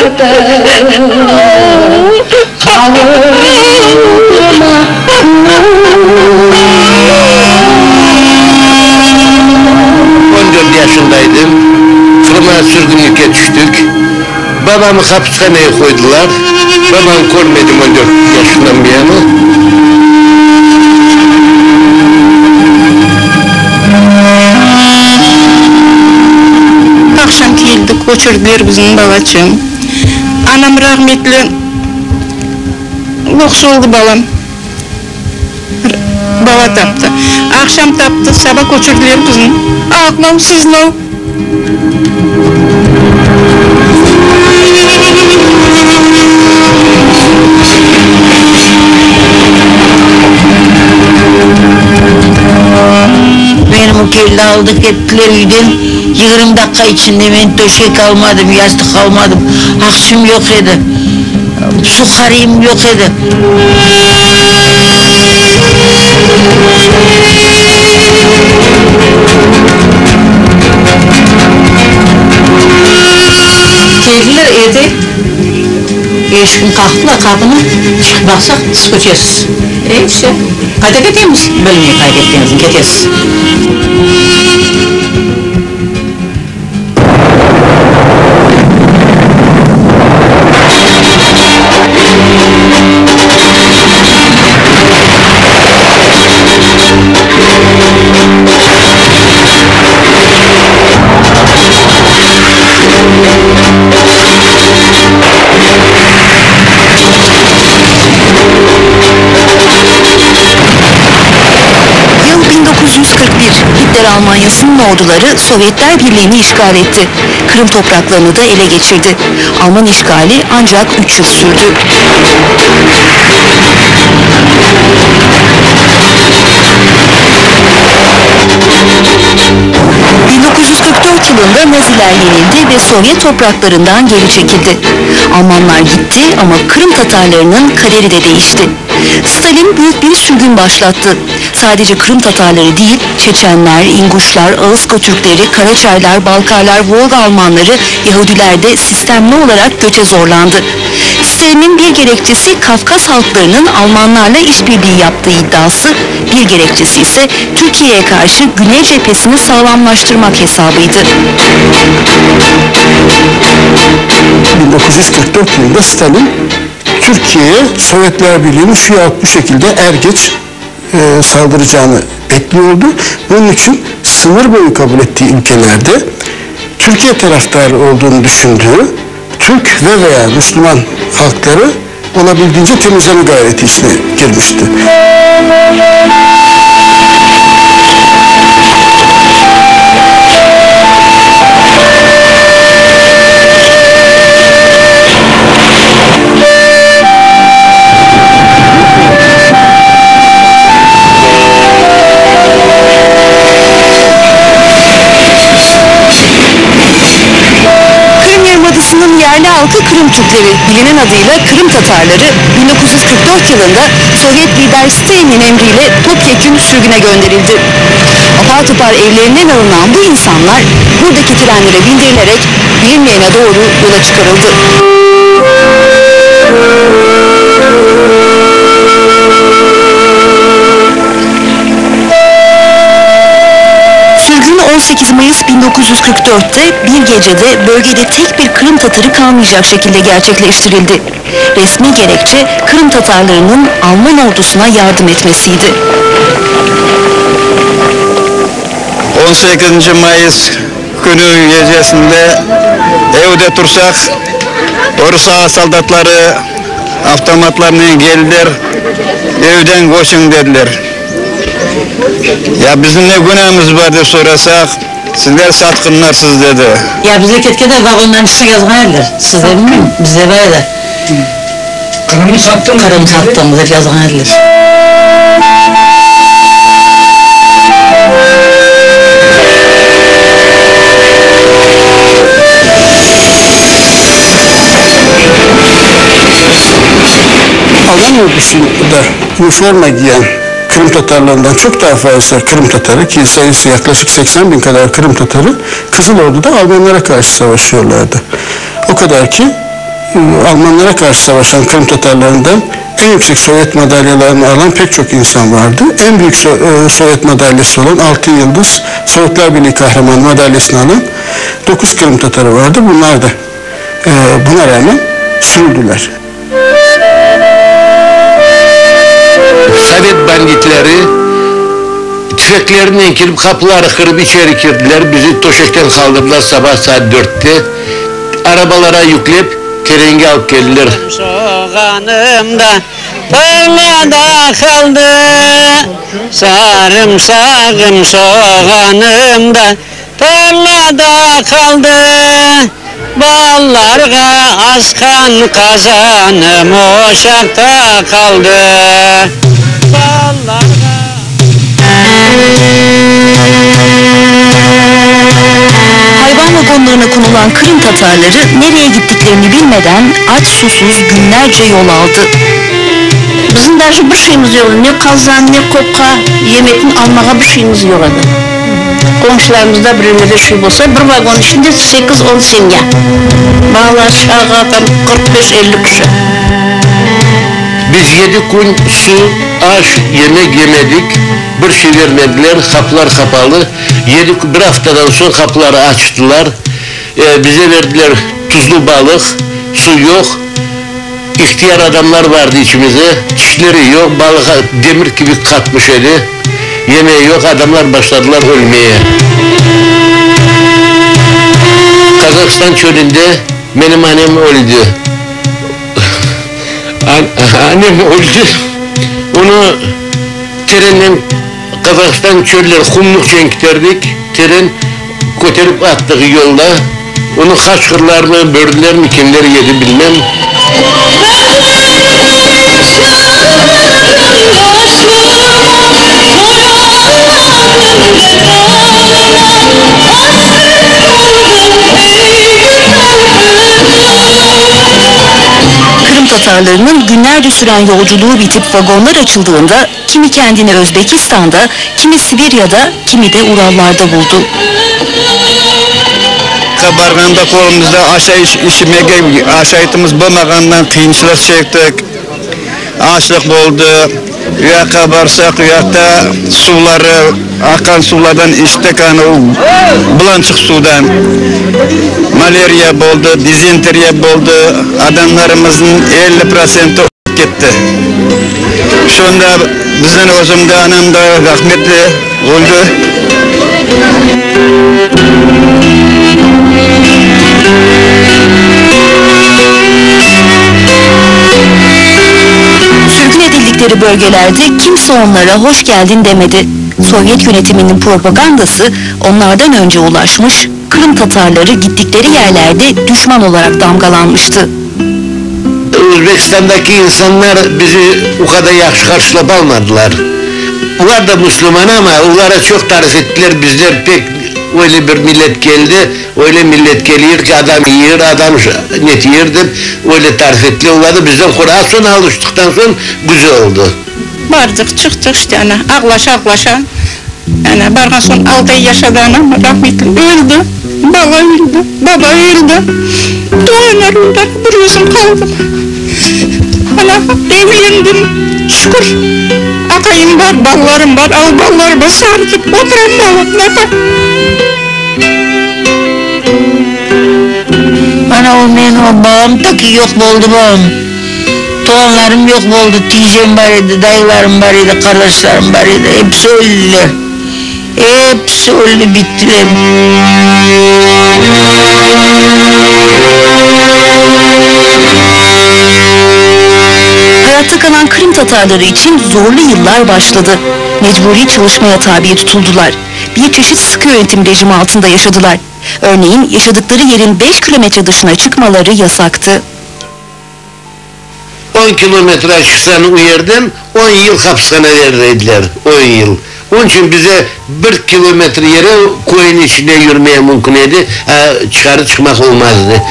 On dört yaşındaydım, Qırımğa sürgünlikke tüştik. Babamı hapishaneye qoydılar. Babamı körmedim on dört yaşından beri. Aqşam keldik, köçürdiler bizni, balaçığım. Anam rahmetli loqsa oldı balam. Bala taptı. Aqşam taptı, saba köçürdiler bizni. Ağlav, sızlav. Menim keldi aldı kettiler üyden, yigirmi daqqa içinde men töşek almadım, yastıq almadım, aqçım yoq edi, suhariyim yoq edi. Keldiler evde, eşikni qaqtılar, qapını, çıqıp baqsaq, siz köçesiz. E, vse. Qayda ketemiz? Bilmeyik qayda ketkenimizni, ketesiz. Yıl 1941. Hitler Almanyası'nın orduları Sovyetler Birliği'ni işgal etti. Kırım topraklarını da ele geçirdi. Alman işgali ancak 3 yıl sürdü. 1944 yılında Naziler yenildi ve Sovyet topraklarından geri çekildi. Almanlar gitti ama Kırım Tatarlarının kaderi de değişti. Stalin büyük bir sürgün başlattı. Sadece Kırım Tatarları değil, Çeçenler, İnguşlar, Ağızka Türkleri, Karaçaylar, Balkarlar, Volga Almanları, Yahudiler de sistemli olarak göçe zorlandı. Stalin'in bir gerekçesi Kafkas halklarının Almanlarla işbirliği yaptığı iddiası, bir gerekçesi ise Türkiye'ye karşı Güney cephesini sağlamlaştırmak hesabıydı. 1944 yılında Stalin Türkiye'ye Sovyetler Birliği'nin şu yahut bu şekilde er geç saldıracağını bekliyordu. Bunun için sınır boyu kabul ettiği ülkelerde Türkiye taraftarı olduğunu düşündüğü Türk ve veya Müslüman halkları olabildiğince temizleme gayreti içine girmişti. Kırım Yarımadası'nın yerli halkı Kırım Türkleri, bilinen adıyla Kırım Tatarları 1944 yılında Sovyet lider Stalin'in emriyle topyekün sürgüne gönderildi. Apar topar evlerinden alınan bu insanlar buradaki trenlere bindirilerek bilinmeyene doğru yola çıkarıldı. Sürgün 18 Mayıs 1944'te bir gecede bölgede tek bir Kırım Tatarı kalmayacak şekilde gerçekleştirildi. Resmi gerekçe Kırım Tatarlarının Alman ordusuna yardım etmesiydi. 18 Mayıs künü gecesinde evde tursaq, orus soldatları avtomatlarnen geldiler, evden köçüñ dediler. Ya bizim ne günâmız bar dep sorasaq, sizler satqınlarsız dedi. Ya bizler ketkende vagondan tüşsek yazğan ediler, sizde bilmeyim, bizde bar edi. Qırımnı sattıñız. Qırım sattıñız dep yazğan ediler. Alman ordusunda üniforma giyen Kırım Tatarlarından çok daha fazla Kırım Tatarı, ki sayısı yaklaşık 80 bin kadar Kırım Tatarı, Kızıl Ordu'da Almanlara karşı savaşıyorlardı. O kadar ki Almanlara qarşı savaşan Qırım Tatarlarından eñ yüksek Sovet madalyalarını alan pek çoq insan vardı. Eñ büyük Sovet madalyası olan Altın Yıldız, Sovetler Birliği Kahramanı madalyasını alan doquz Qırım Tatarı vardı. Bunlar da buna rağmen sürüldüler. Sovet banditleri tüfeklerinen kirip, qapıları qırıp içeri kirdiler, bizi töşekten qaldırdılar saba saat dörtte, arabalara yüklep, terenge alıp keldiler. Soğanım da tarlada qaldı, Sarımsağım, soğanım da Tarlada qaldı ballarğa asqan qazanım oşaqta qaldı ballarğa. Hayvan vagonlarına konulan Kırım Tatarları nereye gittiklerini bilmeden aç susuz günlerce yol aldı. Bizim daje bir şeyimiz yoq edi, ne qazan, ne qopqa, yemekni almağa bir şeyimiz yoq edi. Qomşularımızda birevlerde şey bolsa, bir vagon içinde sekiz-on semya, bala, çağa, tam 45-50 kişi. Biz yedi kün su, aş, yemek yemedik, bir şey vermediler, qapılar qapalı. Yedi kün, bir aftadan soñ qapıları açtılar, bize verdiler tuzlu balıq, su yoq. İhtiyar adamlar vardı içimizde, tişleri yoq, balığa demir kibi qatmış edi, yemeği yoq, adamlar başladılar ölmeye. Qazahstan çölünde menim anem öldi. Anem öldi, onı terenden Qazahstan çöller qumluqçen kiterdik, teren köterip attıq yolda. Onı qaçqırlarmı, börülermi, kimler yedi bilmem. Kırım Tatarlarının günlerce süren yolculuğu bitip vagonlar açıldığında kimi kendini Özbekistan'da, kimi Sibirya'da, kimi de Urallarda buldu. Barğanda qolumızda aşayış içmege aşaytımız bolmağandan qıyınçılıq çektik. Açlıq boldı. Uyaqqa barsaq, uyaqta suvları, aqqan suvlardan içtik, anavı bulançıq suvdan. Maleriya boldı, dizenteriya boldı, adamlarımıznıñ 50 protsenti ölip ketti. Şonda bizden özüm de, anam da rahmetli öldi. Sürgün edildikleri bölgelerde kimse onlara hoş geldin demedi. Sovyet yönetiminin propagandası onlardan önce ulaşmış, Kırım Tatarları gittikleri yerlerde düşman olarak damgalanmıştı. Özbekistandaki insanlar bizi o qadar yahşı qarşılap almadılar. Olar da musulman amma olara çoq tarif ettiler, bizler pek öyle bir millet keldi, öyle millet keliyir ki, adam yiyir, adam net yiyir dep öyle tarif ettiler. Olar da bizden qorqa. Soñ alıştıqtan soñ güzel oldı. Bardıq, çıqtıq işte ana, ağlaşa-ağlaşa. Ana, barğan soñ altı ay yaşadı anam, rahmetli, öldi. Bala öldi, baba öldi. Tuvğanlarım da, bir özüm qaldım. Ana, evlendim, şükür, aqayım bar, balalarım bar, al balalarıma sarılıp oturam balam, napa. Ana, o menim o balam taki yoq boldı balam. Tuvğanlarım yoq boldı, tiyzem bar edi, dayılarım bar edi, qardaşlarım bar edi, episi öldiler. Episi öldi, bittiler. Hayatta kalan Kırım Tatarları için zorlu yıllar başladı. Mecburi çalışmaya tabi tutuldular. Bir çeşit sıkı yönetim rejimi altında yaşadılar. Örneğin yaşadıkları yerin 5 kilometre dışına çıkmaları yasaktı. On kilometre çıqsañ o yerden, on yıl hapishane verir ediler, on yıl. Onıñ içün bize bir kilometr yere köyniñ içinde yürmeye mümkün edi, a tışarı çıqmaq olmaz edi.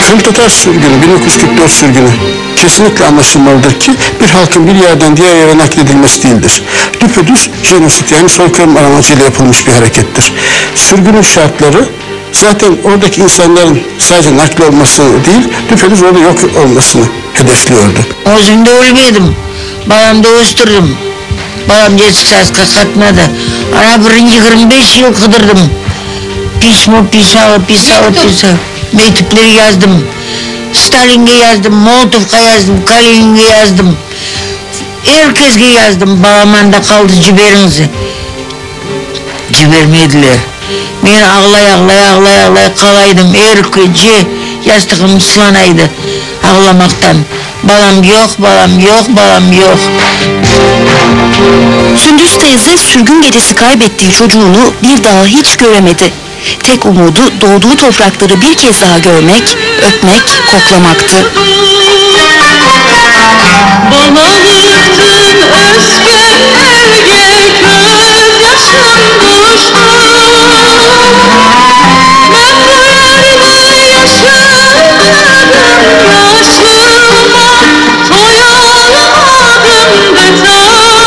Qırımtatar sürgüni, 1944 sürgüni. Kesinlikle anlaşılmalıdır ki, bir halkın bir yerden diğer yere nakledilmesi değildir. Düpedüz jenosid yani soykırım amacıyla yapılmış bir harekettir. Sürgünün şartları zaten oradaki insanların sadece nakli olmasını değil, düpedüz orada yok olmasını hedefliyordu. Özüm de ölmedim. Balam da östürdim. Balam detskiy sadqa qatnadı. Ana bir 25 yıl qıdırdım. Pismo pisalı, pisalı, pisalı. Mektüpler yazdım. Stalinge yazdım, Molotovqa yazdım, Kalininge yazdım. Er kesge yazdım, balam anda qaldı, ciberiñiz. Cibermediler. Men ağlay-ağlay, ağlay-ağlay qalaydım. Er gece yastığım ıslanaydı ağlamaqtan. Balam yoq, balam yoq, balam yoq. Sündüs teyze sürgün gecesi kaybettiği çocuğunu bir daha hiç göremedi. Tek umudu doğduğu toprakları bir kez daha görmek, öpmek, koklamaktı. Balalıqtın ösken elge közyaşım tüştü Men bu yerde yaşamadım yaşıma Toyalmadım Vetanıma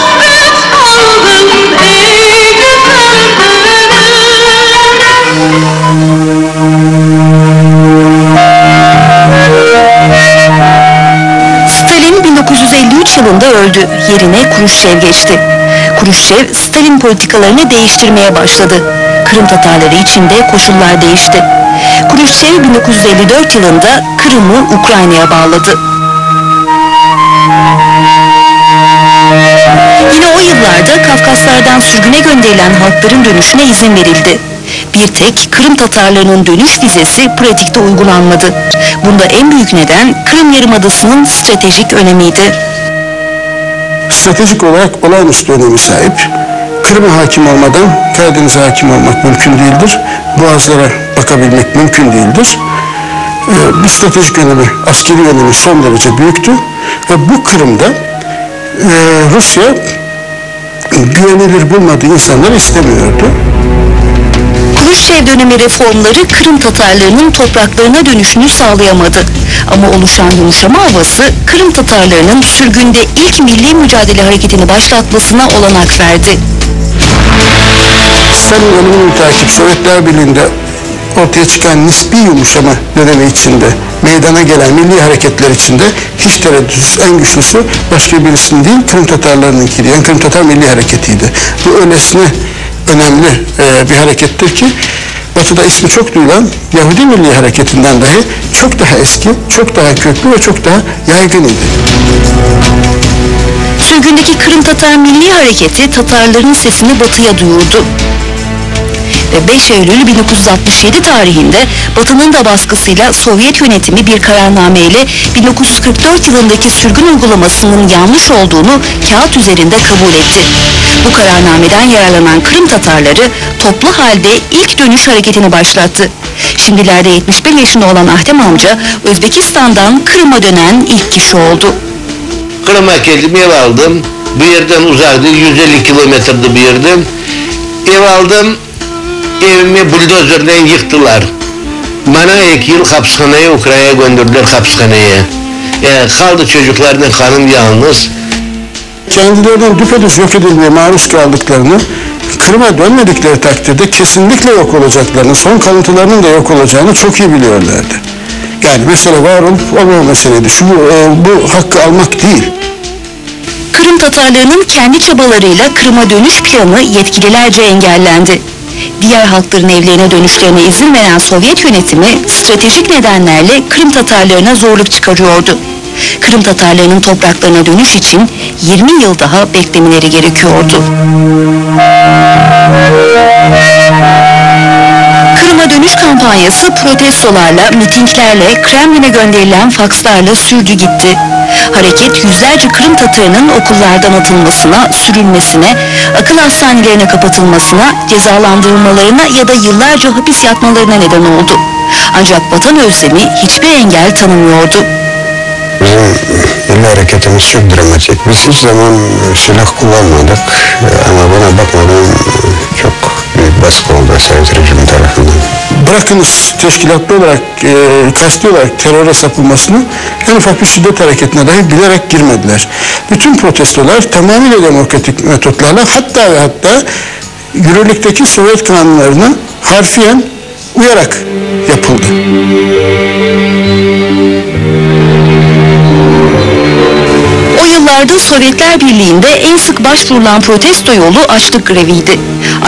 hasret qaldım ey güzel Qırım. Stalin 1953 yılında öldü. Yerine Kruşçev geçti. Kruşçev, Stalin politikalarını değiştirmeye başladı. Kırım Tatarları için de koşullar değişti. Kruşçev 1954 yılında Kırım'ı Ukrayna'ya bağladı. Yine o yıllarda Kafkaslardan sürgüne gönderilen halkların dönüşüne izin verildi. Bir tek Kırım Tatarlarının dönüş vizesi pratikte uygulanmadı. Bunda en büyük neden Kırım Yarımadası'nın stratejik önemiydi. Stratejik olarak olağanüstü öneme sahip. Kırım'a hakim olmadan Karadeniz'e hakim olmak mümkün değildir. Boğazlara bakabilmek mümkün değildir. Ee, bu stratejik önemi, askeri önemi son derece büyüktü. Ve bu Kırım'da e, Rusya güvenilir bulmadığı insanları istemiyordu. Kruşçev dönemi reformları Kırım Tatarlarının topraklarına dönüşünü sağlayamadı. Ama oluşan yumuşama havası Kırım Tatarlarının sürgünde ilk milli mücadele hareketini başlatmasına olanak verdi. Stalin ölümünü müteakip Sovyetler Birliği'nde ortaya çıkan nispi yumuşama dönemi içinde meydana gelen milli hareketler içinde hiç tereddütsüz en güçlüsü başka birisinin değil Kırım Tatarlarınınkiydi. Yani Kırım Tatar Milli Hareketi'ydi. Bu öylesine önemli e, bir harekettir ki Batı'da ismi çok duyulan Yahudi Milli Hareketi'nden dahi çok daha eski, çok daha köklü ve çok daha yaygın idi. Sürgündeki Kırım Tatar Milli Hareketi Tatarların sesini batıya duyurdu. Ve 5 Eylül 1967 tarihinde Batı'nın da baskısıyla Sovyet yönetimi bir kararnameyle 1944 yılındaki sürgün uygulamasının yanlış olduğunu kağıt üzerinde kabul etti. Bu kararnameden yararlanan Kırım Tatarları toplu halde ilk dönüş hareketini başlattı. Şimdilerde 71 yaşında olan Ahtem amca Özbekistan'dan Kırım'a dönen ilk kişi oldu. Kırım'a geldim ev aldım. Bu yerden uzaktı 150 kilometredi bu yerden. Ev aldım. Evimi buldozerle yıktılar. Bana 2 yıl hapishaneye Ukrayna'ya gönderdiler hapishaneye. E, kaldı çocuklarla hanım yalnız. Kendilerinin düpedüz yok edilmeye maruz kaldıklarını, Kırım'a dönmedikleri takdirde kesinlikle yok olacaklarını, son kalıntılarının da yok olacağını çok iyi biliyorlardı. Yani mesele var olup olmama meseleydi. Şu, e, bu hakkı almak değil. Kırım Tatarlarının kendi çabalarıyla Kırım'a dönüş planı yetkililerce engellendi. Diğer halkların evlerine dönüşlerine izin veren Sovyet yönetimi stratejik nedenlerle Kırım Tatarlarına zorluk çıkarıyordu. Kırım Tatarlarının topraklarına dönüş için 20 yıl daha beklemeleri gerekiyordu. Kırım'a dönüş kampanyası protestolarla, mitinglerle, Kremlin'e gönderilen fakslarla sürdü gitti. Hareket yüzlerce Kırım Tatarının okullardan atılmasına, sürülmesine, akıl hastanelerine kapatılmasına, cezalandırılmalarına ya da yıllarca hapis yatmalarına neden oldu. Ancak vatan özlemi hiçbir engel tanımıyordu. Bizim milli hareketimiz çok dramatik. Biz hiç zaman silah kullanmadık ama buna bakmadan çok büyük baskı oldu Sovyet rejimi tarafından. Bırakınız teşkilâtlı olaraq, kasti olaraq terrore sapılmasını, en ufak bir şiddet areketine dahi bilerek girmediler. Bütün protestolar tamamıyla demokratik metotlarla, hatta ve hatta yürürlükteki Sovyet kanunlarına harfiyen uyaraq yapıldı. O yıllarda Sovyetler Birliği'nde en sık başvurulan protesto yolu açlık greviydi.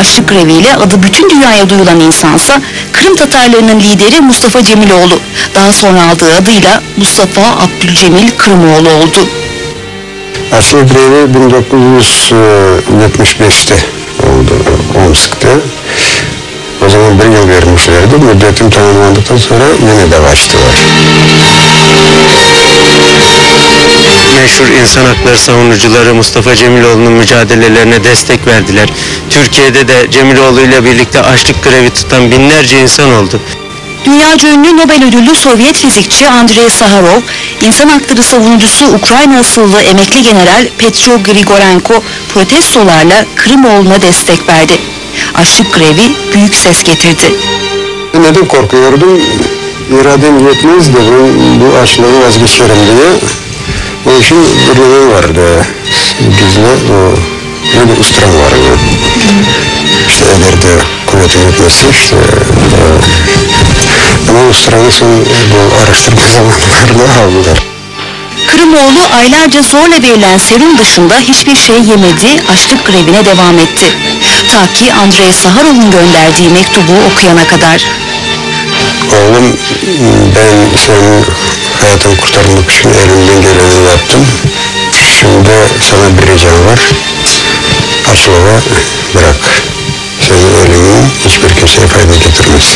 Açlık greviyle adı bütün dünyaya duyulan insansa Kırım Tatarlarının lideri Mustafa Cemiloğlu. Daha sonra aldığı adıyla Mustafa Abdülcemil Kırımoğlu oldu. Açlıq grevi 1975-te oldı Omskte. O zaman bir yıl bermişlerdi, müddetim tamamlandıqtan soñra yine daa açtılar. Meşhur insan hakları savunucuları Mustafa Cemiloğlu'nun mücadelelerine destek verdiler. Türkiye'de de Cemiloğlu ile birlikte açlık grevi tutan binlerce insan oldu. Dünyaca ünlü Nobel ödüllü Sovyet fizikçi Andrei Saharov, insan hakları savunucusu Ukrayna asıllı emekli general Petro Grigorenko protestolarla Kırımoğlu'na destek verdi. Açlık grevi büyük ses getirdi. Neden korkuyordum? İradem yetmez de ben bu açlığı vazgeçerim diye. Onıñ içün bir neme vardı, gizli, o, böyle ustram var edi. İşte eger de quvetim yetmese, işte, amma ustranı soñ bu araştırma zamanlarında aldılar. Kırımoğlu aylarca zorla verilen serum dışında hiçbir şey yemedi, açlık grevine devam etti. Ta ki Andrei Saharov'un gönderdiği mektubu okuyana kadar. Oğlum, ben seniñ hayatıñı qurtarmaq içün elimden geleni yaptım. Şimdi saña bir ricam bar, açlığı bıraq. Seniñ ölümiñ iç bir kimsege fayda ketirmez.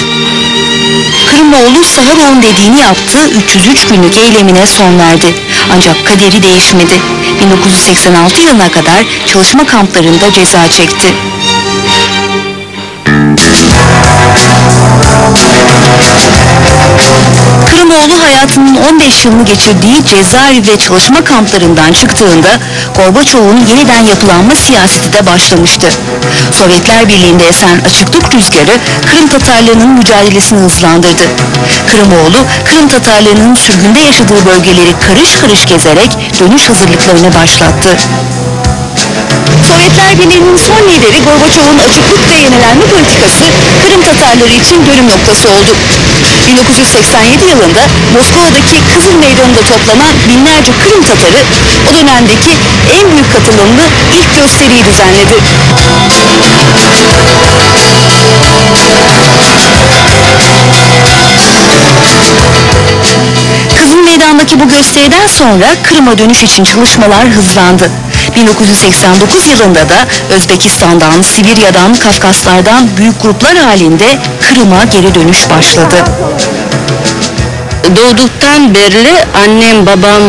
Kırımoğlu Saharov'un dediğini yaptı, 303 günlük eylemine son verdi. Ancak kaderi değişmedi. 1986 yılına kadar çalışma kamplarında ceza çekti. Kırımoğlu hayatının 15 yılını geçirdiği cezaevi ve çalışma kamplarından çıktığında Gorbaçov'un yeniden yapılanma siyaseti de başlamıştı. Sovyetler Birliği'nde esen açıklık rüzgarı Kırım Tatarlarının mücadelesini hızlandırdı. Kırımoğlu, Kırım Tatarlarının sürgünde yaşadığı bölgeleri karış karış gezerek dönüş hazırlıklarını başlattı. Sovyetler Birliği'nin son lideri Gorbaçov'un açıklık ve yenilenme politikası Kırım Tatarları için dönüm noktası oldu. 1987 yılında Moskova'daki Kızıl Meydanı'nda toplanan binlerce Kırım Tatarı o dönemdeki en büyük katılımlı ilk gösteriyi düzenledi. Kızıl Meydan'daki bu gösteriden sonra Kırım'a dönüş için çalışmalar hızlandı. 1989 yılında da Özbekistan'dan, Sibirya'dan, Kafkaslardan büyük gruplar halinde Kırım'a geri dönüş başladı. Doğduktan beri annem, babam,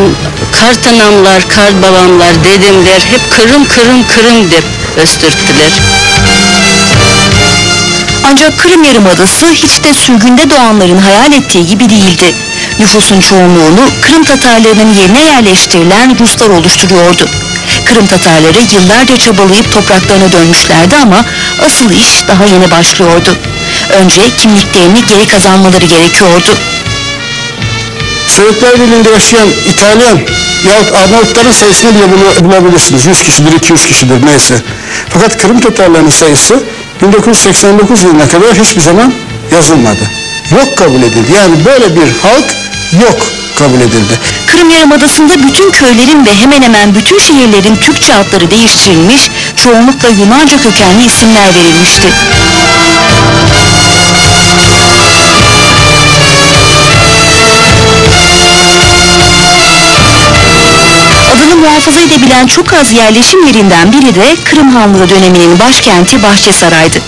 qartanamlar, qartbabamlar, dedemler hep Qırım, Qırım, Qırım dep östürttiler. Ancak Kırım Yarımadası hiç de sürgünde doğanların hayal ettiği gibi değildi. Nüfusun çoğunluğunu Kırım Tatarlarının yerine yerleştirilen Ruslar oluşturuyordu. Kırım Tatarları yıllarca çabalayıp topraklarına dönmüşlerdi ama asıl iş daha yeni başlıyordu. Önce kimliklerini geri kazanmaları gerekiyordu. Sovyetler Birliği'nde yaşayan İtalyan yahut Arnavutların sayısını bile bulabilirsiniz. 100 kişidir, 200 kişidir neyse. Fakat Kırım Tatarlarının sayısı 1989 yılına kadar hiçbir zaman yazılmadı. Yok kabul edildi. Yani böyle bir halk yok kabul edildi. Kırım Yarımadası'nda bütün köylerin ve hemen hemen bütün şehirlerin Türkçe adları değiştirilmiş, çoğunlukla Yunanca kökenli isimler verilmişti. Adını muhafaza edebilen çok az yerleşim yerinden biri de Kırım Hanlığı döneminin başkenti Bahçesaray'dı.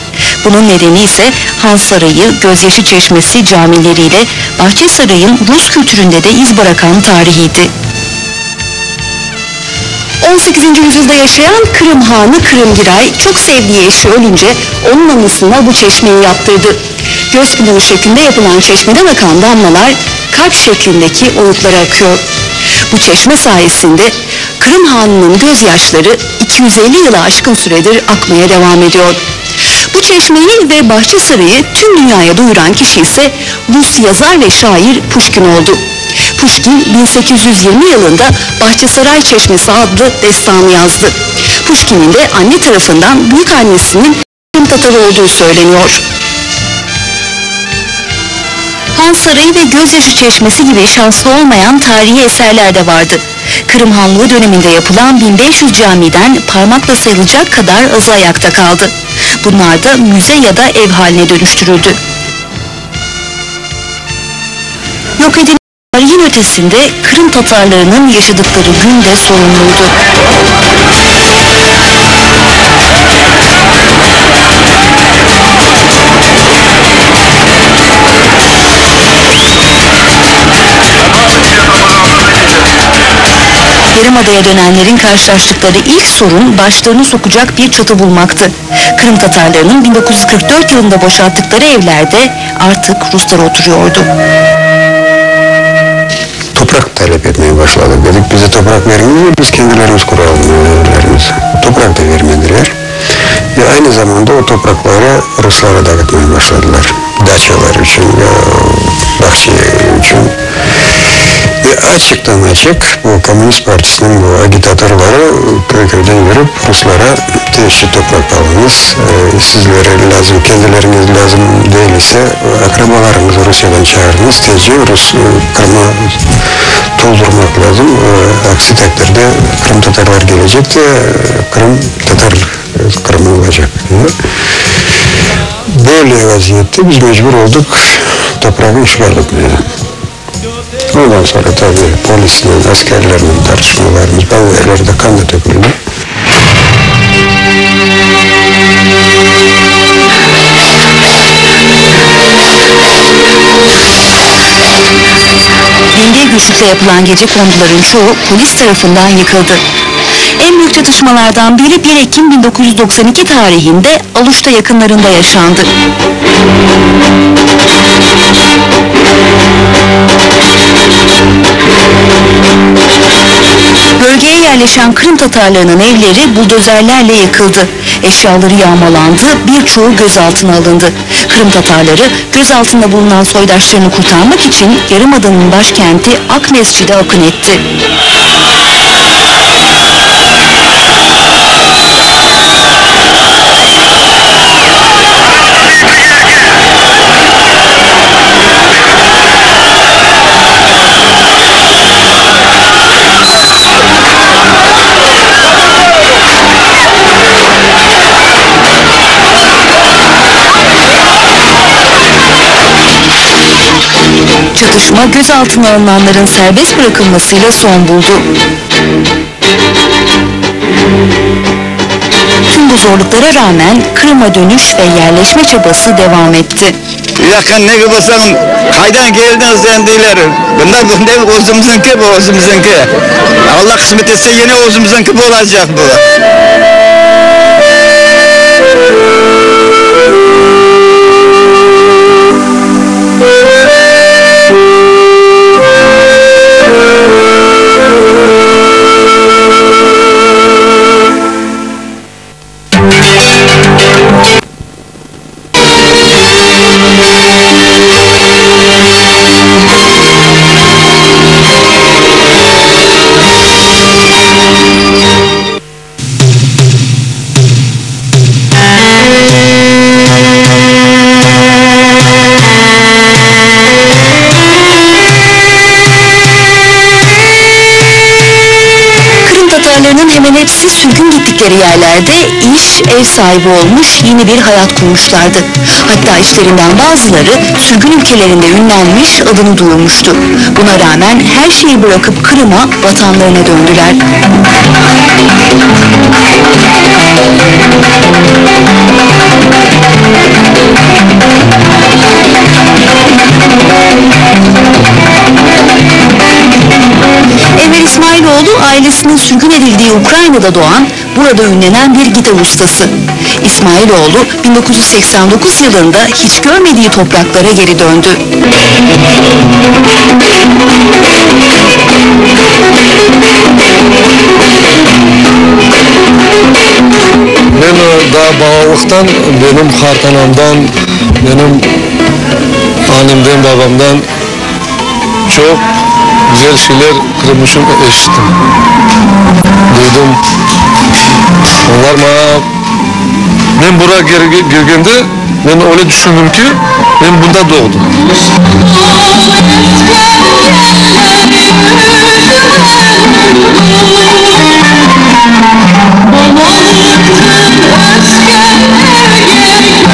Bunun nedeni ise Han Sarayı, Gözyaşı Çeşmesi camileriyle Bahçesaray'ın Rus kültüründe de iz bırakan tarihiydi. 18. yüzyılda yaşayan Kırım Hanı Kırım Giray çok sevdiği eşi ölünce onun anısına bu çeşmeyi yaptırdı. Göz pınarı şeklinde yapılan çeşmeden akan damlalar kalp şeklindeki oyuklara akıyor. Bu çeşme sayesinde Kırım Hanı'nın gözyaşları 250 yılı aşkın süredir akmaya devam ediyor. Bu çeşmeyi ve Bahçesaray'ı tüm dünyaya duyuran kişi ise Rus yazar ve şair Puşkin oldu. Puşkin 1820 yılında Bahçesaray Çeşmesi adlı destanı yazdı. Puşkin'in de anne tarafından büyük annesinin Kırım Tatarı olduğu söyleniyor. Han Sarayı ve Gözyaşı Çeşmesi gibi şanslı olmayan tarihi eserler de vardı. Kırım Hanlığı döneminde yapılan 1500 camiden parmakla sayılacak kadar azı ayakta kaldı. Bunlar da müze ya da ev haline dönüştürüldü. Yok edilen tarihin ötesinde Kırım Tatarlarının yaşadıkları gün de sorunluydu. Yarımada'ya dönenlerin karşılaştıkları ilk sorun başlarını sokacak bir çatı bulmaktı. Kırım Tatarlarının 1944 yılında boşalttıkları evlerde artık Ruslar oturuyordu. Toprak talep etmeye başladık. Dedik bize toprak vermiyor, biz kendilerimiz kuralım evlerimizi. Toprak da vermediler. Ve aynı zamanda o toprakları Ruslara dağıtmaya başladılar. Daçalar için, bahçe için. Ve açıktan açık bu Komünist Partisi'nin bu agitatörleri köy köyden yürüp Ruslara teşhis toprak alınız, sizlere lazım, kendileriniz lazım değil ise akrabalarınızı Rusya'dan çağırınız, tezce Rus Kırım'a doldurmak lazım. Aksi takdirde Kırım Tatarlar gelecek de Kırım Tatar Kırım'ı olacak. Böyle vaziyette biz mecbur olduk toprağı işgal etmeye. Ondan sonra tabii polisle, askerlerle tartışmalarımız, bazı yerlerde kan da döküldü. Denge güçlükle yapılan gecekonduların çoğu polis tarafından yıkıldı. En büyük çatışmalardan biri 1 Ekim 1992 tarihinde Aluşta yakınlarında yaşandı. Bölgeye yerleşen Kırım Tatarlarının evleri buldozerlerle yıkıldı. Eşyaları yağmalandı, birçoğu gözaltına alındı. Kırım Tatarları gözaltında bulunan soydaşlarını kurtarmak için Yarımada'nın başkenti Akmescid'e akın etti. Çatışma gözaltına alınanların serbest bırakılmasıyla son buldu. Tüm bu zorluklara rağmen Kırım'a dönüş ve yerleşme çabası devam etti. Yakın ne olsan kaydan geldin sen değiller. Bunlar bunlar özümüzünki bu özümüzünki. Allah kısmet etse yine özümüzünki bu olacak bu. Kırım Tatarlarının hemen hepsi sürgün gittikleri yerlerde iş, ev sahibi olmuş, yeni bir hayat kurmuşlardı. Hatta içlerinden bazıları sürgün ülkelerinde ünlenmiş, adını duyurmuştu. Buna rağmen her şeyi bırakıp Kırım'a, vatanlarına döndüler. Enver İsmailoğlu ailesinin sürgün edildiği Ukrayna'da doğan, burada ünlenen bir gitar ustası. İsmailoğlu 1989 yılında hiç görmediği topraklara geri döndü. Men daa balalıqtan benim qartanamdan, benim annemden, babamdan çoq güzel şeyler Qırım içün eşittim, duydum. Olar maña, men bura kelgende, men öyle tüşündim ki, men bunda doğdım.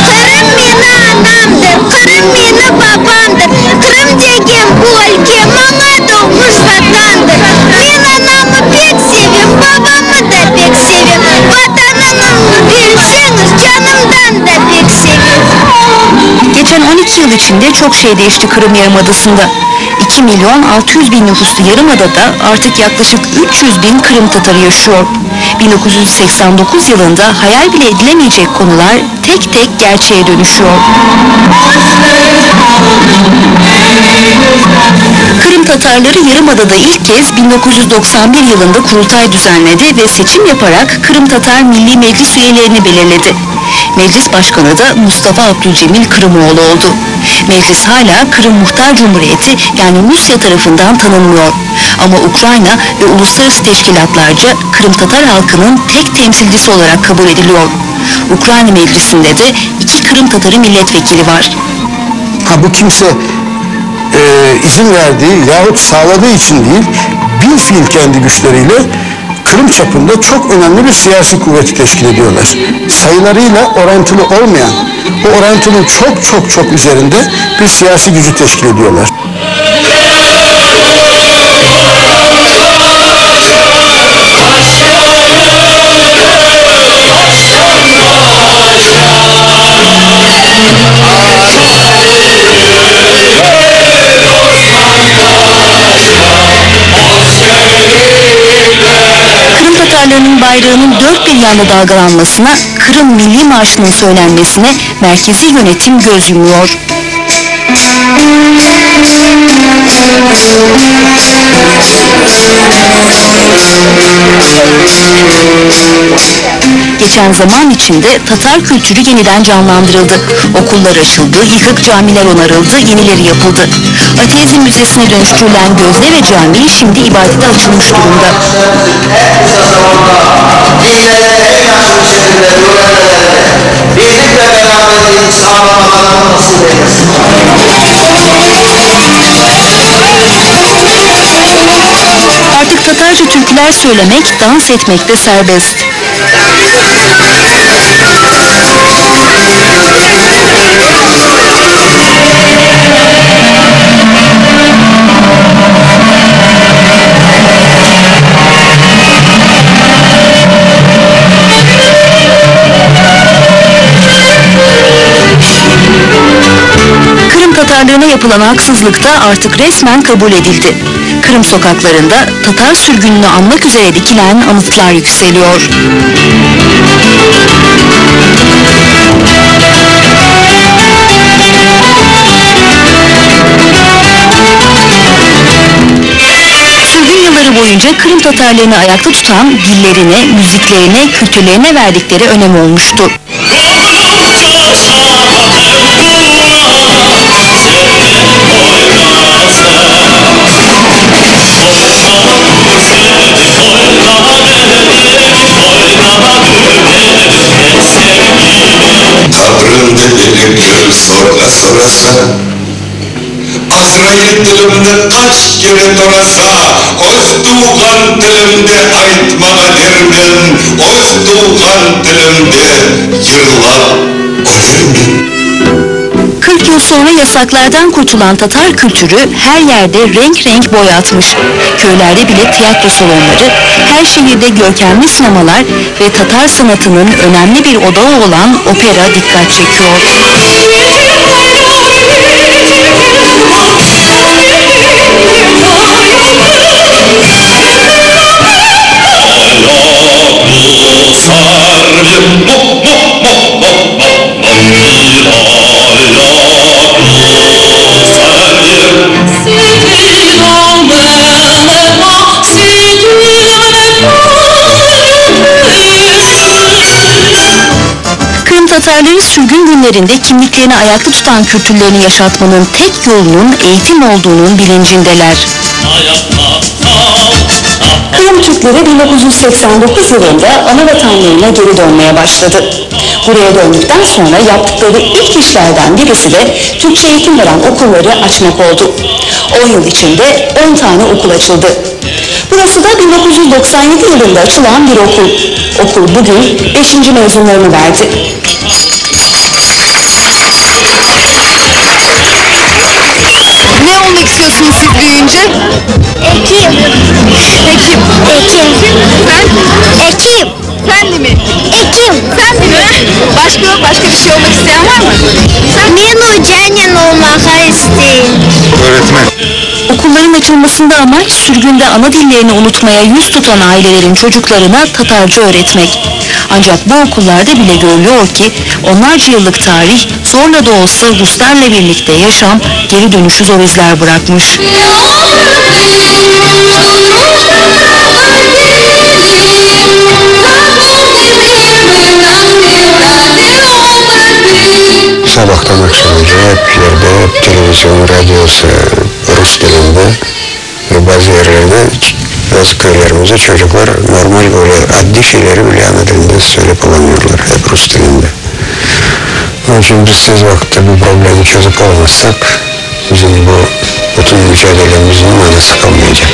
Qırım meni anamdır, Qırım meni babamdır, Qırım degen bu ülke maña doğmuş Vatandır. Men anamı pek sevem, babamı da pek sevem, Vatanımnı bilseñiz, canımdan da pek sevem. Geçen 12 yıl içinde çok şey değişti Kırım Yarımadası'nda. 2 milyon 600 bin nüfuslu Yarımada'da artık yaklaşık 300 bin Kırım Tatarı yaşıyor. 1989 yılında hayal bile edilemeyecek konular tek tek gerçeğe dönüşüyor. Kırım Tatarları Yarımada'da ilk kez 1991 yılında kurultay düzenledi ve seçim yaparak Kırım Tatar Milli Meclis üyelerini belirledi. Meclis Başkanı da Mustafa Abdülcemil Kırımoğlu oldu. Meclis hala Kırım Muhtar Cumhuriyeti yani Rusya tarafından tanınmıyor. Ama Ukrayna ve uluslararası teşkilatlarca Kırım Tatar halkının tek temsilcisi olarak kabul ediliyor. Ukrayna Meclisi'nde de 2 Kırım Tatarı milletvekili var. Ha, bu kimse izin verdiği yahut sağladığı için değil, bilfiil kendi güçleriyle Kırım çapında çok önemli bir siyasi kuvveti teşkil ediyorlar. Sayılarıyla orantılı olmayan, o orantının çok çok çok üzerinde bir siyasi gücü teşkil ediyorlar. Kırım Tatarlarının bayrağının dört bir yanda dalgalanmasına, Kırım Milli Marşı'nın söylenmesine merkezi yönetim göz yumuyor. Geçen zaman içinde Tatar kültürü yeniden canlandırıldı. Okullar açıldı, yıkık camiler onarıldı, yenileri yapıldı. Ateizm Müzesi'ne dönüştürülen Gözleve Camii şimdi ibadete açılmış durumda. Artık Tatarca türküler söylemek, dans etmek de serbest. Kırım Tatarlarına yapılan haksızlık da artık resmen kabul edildi. Kırım sokaklarında Tatar sürgününü anmak üzere dikilen anıtlar yükseliyor. Sürgün yılları boyunca Kırım Tatarlarını ayakta tutan dillerine, müziklerine, kültürlerine verdikleri önem olmuştu. Kabrımde beni gör sorga sorasa, Azrail tilimni kaç kere torasa, Öz tuğan tilimde aytmağa dermen, Öz tuğan tilimde yırlap ölermen. 40 yıl sonra yasaklardan kurtulan Tatar kültürü her yerde renk renk boy atmış. Köylerde bile tiyatro salonları, her şehirde görkemli sinemalar ve Tatar sanatının önemli bir odağı olan opera dikkat çekiyor. Tatarları sürgün günlerinde kimliklerini ayakta tutan kültürlerini yaşatmanın tek yolunun eğitim olduğunun bilincindeler. Kırım Türkleri 1989 yılında ana vatanlarına geri dönmeye başladı. Buraya döndükten sonra yaptıkları ilk işlerden birisi de Türkçe eğitim veren okulları açmak oldu. 10 yıl içinde 10 tane okul açıldı. Burası da 1997 yılında açılan bir okul. Okul bugün 5. mezunlarını verdi. Ne olmak istiyorsunuz siz büyüyünce? Ekim. Hekim. Ekim. Sen? Ekim. Sen de mi? Ekim. Sen de mi? Başka başka bir şey olmak isteyen var mı? Sen? Men ocanen olmağa isteyim. Öğretmen. Okulların açılmasında amaç sürgünde ana dillerini unutmaya yüz tutan ailelerin çocuklarına Tatarca öğretmek. Ancak bu okullarda bile görülüyor ki onlarca yıllık tarih zorla da olsa Ruslarla birlikte yaşam geri dönüşü zor izler bırakmış. Sabahtan akşamaca hep yerde, hep televizyon, radyosu Rus dilinde ve bazı yerlerde, bazı köylerimizde çocuklar normal böyle addi şeyleri bile ana dilinde söyleyip olamıyorlar. Hep Rus dilinde. Onun için biz tez vakitte bu problemi çözüp olmazsak bizim bu bütün mücadelemizin manası kalmayacak.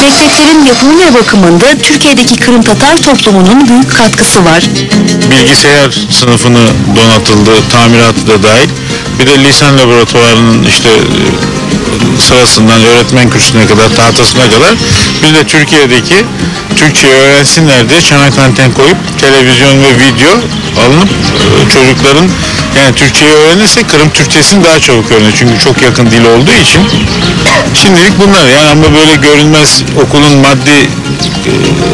Mekteplerin yapımı ve bakımında Türkiye'deki Kırım Tatar toplumunun büyük katkısı var. Bilgisayar sınıfını donatıldı, tamiratı da dahil. Bir de lisan laboratuvarının işte sırasından öğretmen kürsüsüne kadar, tahtasına kadar bir de Türkiye'deki Türkçeyi öğrensinler diye çanak anten koyup televizyon ve video alınıp çocukların yani Türkçeyi öğrenirse Kırım Türkçesini daha çabuk öğrenir. Çünkü çok yakın dil olduğu için. Şimdilik bunlar yani ama böyle görünmez okulun maddi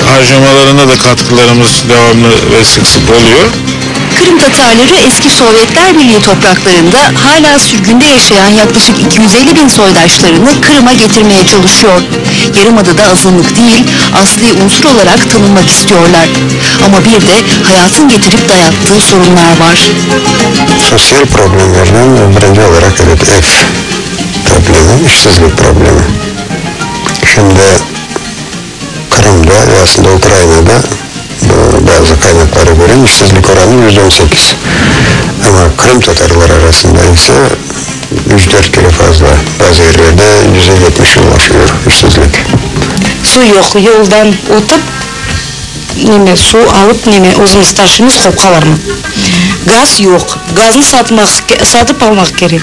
harcamalarına da katkılarımız devamlı ve sık sık oluyor. Kırım Tatarları eski Sovyetler Birliği topraklarında hala sürgünde yaşayan yaklaşık 250 bin soydaşlarını Kırım'a getirmeye çalışıyor. Yarımada'da azınlık değil, asli unsur olarak tanınmak istiyorlar. Ama bir de hayatın getirip dayattığı sorunlar var. Sosyal problemlerden birinci olarak evet ev problemi, işsizlik problemi. Şimdi Kırım'da ve aslında Ukrayna'da bazı kaynaklara göre işsizlik oranı %18. Ama Kırım Tatarlar arasında ise 3-4 kere fazla. Bazı yerlerde %70'e ulaşıyor işsizlik. Su yok, yoldan ötüp neme su alıp neme özümüz taşımız qopqalarmı. Gaz yok, gazını satmak, satıp almak kerek.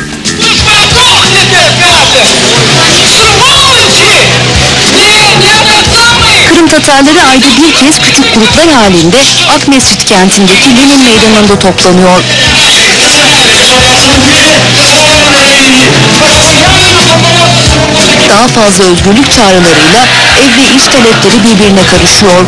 Kırım Tatarları ayda bir kez küçük gruplar halinde Akmescit kentindeki Lenin Meydanı'nda toplanıyor. Daha fazla özgürlük çağrılarıyla ev ve iş talepleri birbirine karışıyor.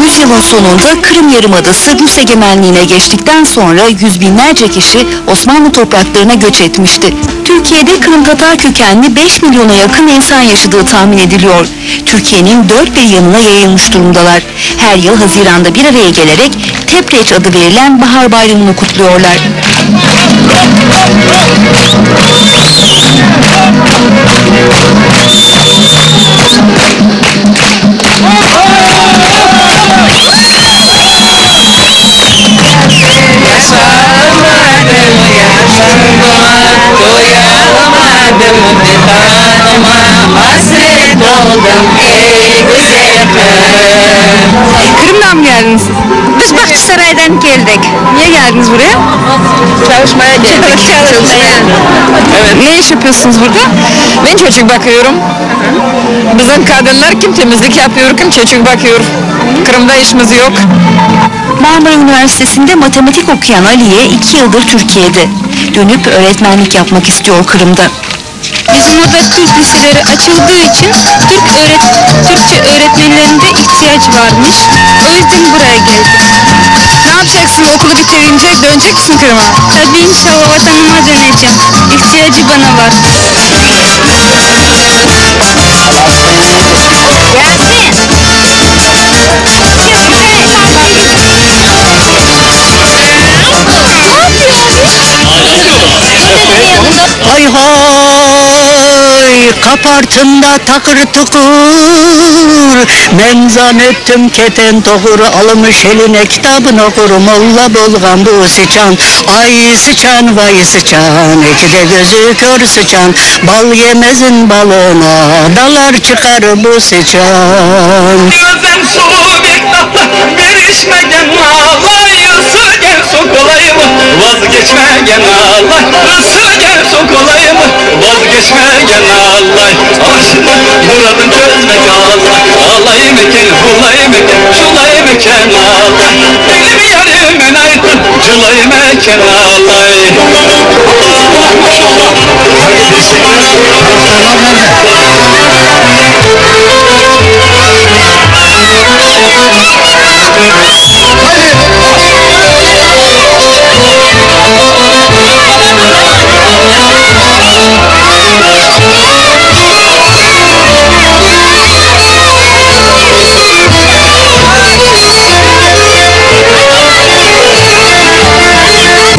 Yüzyılın sonunda Kırım Yarımadası Rus egemenliğine geçtikten sonra yüz binlerce kişi Osmanlı topraklarına göç etmişti. Türkiye'de Kırım Tatar kökenli 5 milyona yakın insan yaşadığı tahmin ediliyor. Türkiye'nin dört bir yanına yayılmış durumdalar. Her yıl Haziran'da bir araya gelerek Tepreç adı verilen bahar bayramını kutluyorlar. oldım ey güzel Qırım. Kırım'dan mı geldiniz siz? Biz Bahçesaray'dan geldik. Niye geldiniz buraya? Çalışmaya geldik. Çalışmaya. Evet. Ne iş yapıyorsunuz burada? Ben çocuk bakıyorum. Bizim kadınlar kim temizlik yapıyor, kim çocuk bakıyor. Kırım'da işimiz yok. Marmara Üniversitesi'nde matematik okuyan Aliye iki yıldır Türkiye'de. Dönüp öğretmenlik yapmak istiyor Kırım'da. Bizim burada Türk liseleri açıldığı için Türk öğret Türkçe öğretmenlerinde ihtiyaç varmış. O yüzden buraya geldik. Ne yapacaksın okulu bitirince? Dönecek misin Kırım'a? Tabii inşallah vatanıma döneceğim. İhtiyacı bana var. Hay hay kapartında takır tukur Men zannettim keten tokur Almış eline kitabını okur Molla bolgan bu sıçan Ay sıçan vay sıçan İki de gözü kör sıçan Bal yemezin balına Dalar çıkar bu sıçan Özüm su bir tatlı bir içmegen alay Isı gel sokulayım vazgeçmegen alay Isı gel sokulayım vazgeçmegen alay Aşkına muradın çözmek alay Alay meken hulay meken şulay meken alay Elim yarımın aytın cılay meken alay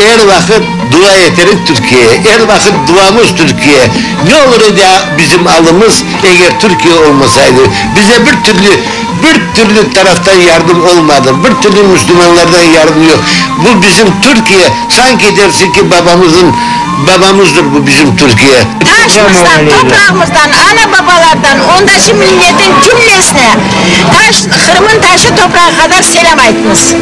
Er vakit dua eterik Türkiye'ye, er vakit duamız Türkiye. Ne olur idi bizim alımız eğer Türkiye olmasaydı. Bize bir türlü bir türlü taraftan yardım olmadı. Bir türlü Müslümanlardan yardım yok. Bu bizim Türkiye. Sanki dersin ki babamızın babamızdır bu bizim Türkiye. Taşımızdan, toprağımızdan, ana babalardan, ondaşı milletin cümlesine, taş, Kırım'ın taşı toprağı kadar selam aytınız.